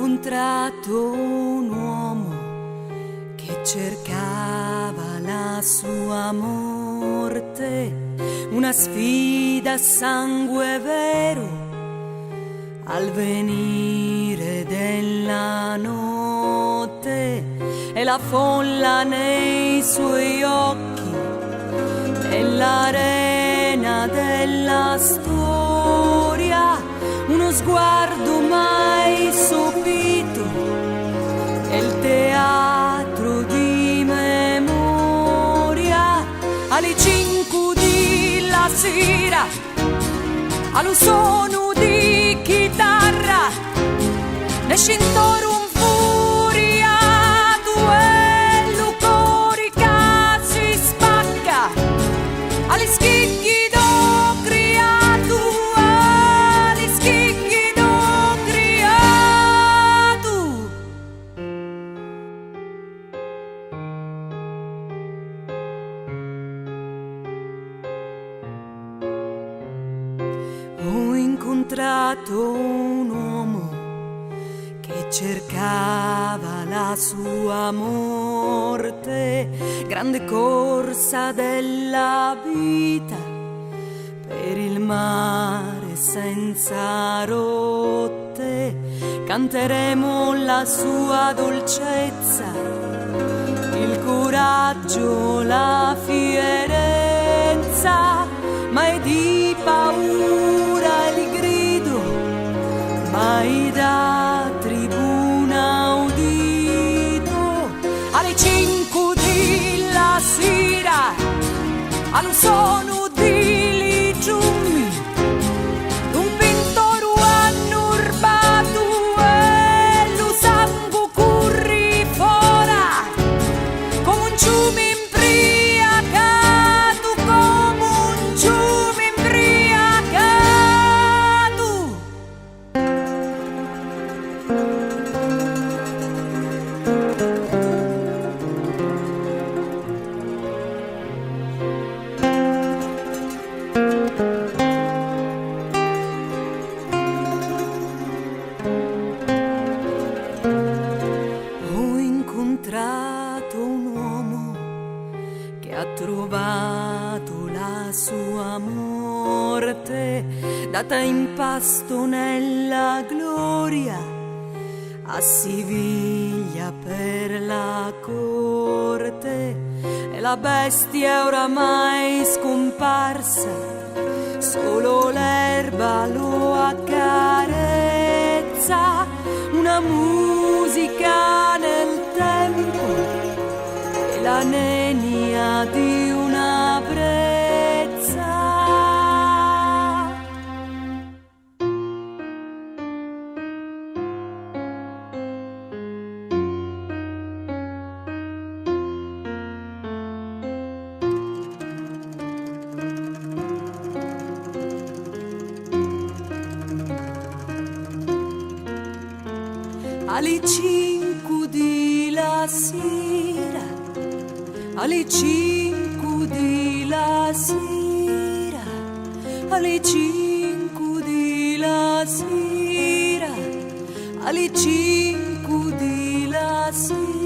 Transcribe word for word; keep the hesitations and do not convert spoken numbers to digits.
Incontrato un uomo che cercava la sua morte, una sfida a sangue vero al venire della notte, e la folla nei suoi occhi, nell'arena della storia, uno sguardo mai sopito, e il teatro di memoria. Alle cinque di la sera, a lu sonu di chitarra, nesce 'ntoru 'nfuriatu e lu cori ca si spacca. A li schicchi do criatu, a li schicchi do criatu. Ho incontrato un uomo che cercava la sua morte, grande corsa della vita, per il mare senza rotte, canteremo la sua dolcezza, il coraggio, la fierezza, ma è di paura il grido, mai da tribuna udito. Alle cinque di la sera, a lu sonu di li ciumi, un pintoru annurbatu e lu sangu curri fora, comu un ciumi imbriacatu, comu un ciumi imbriacatu. Ho incontrato un uomo che ha trovato la sua morte, data in pasto nella gloria a Siviglia per la corte, e la bestia è oramai scomparsa, solo l'erba lo accarezza, una musica nel tempo e la nenia di una brezza. Alle cinque di la sera, alle cinque di la sera, alle cinque di la sera, alle cinque di la sera.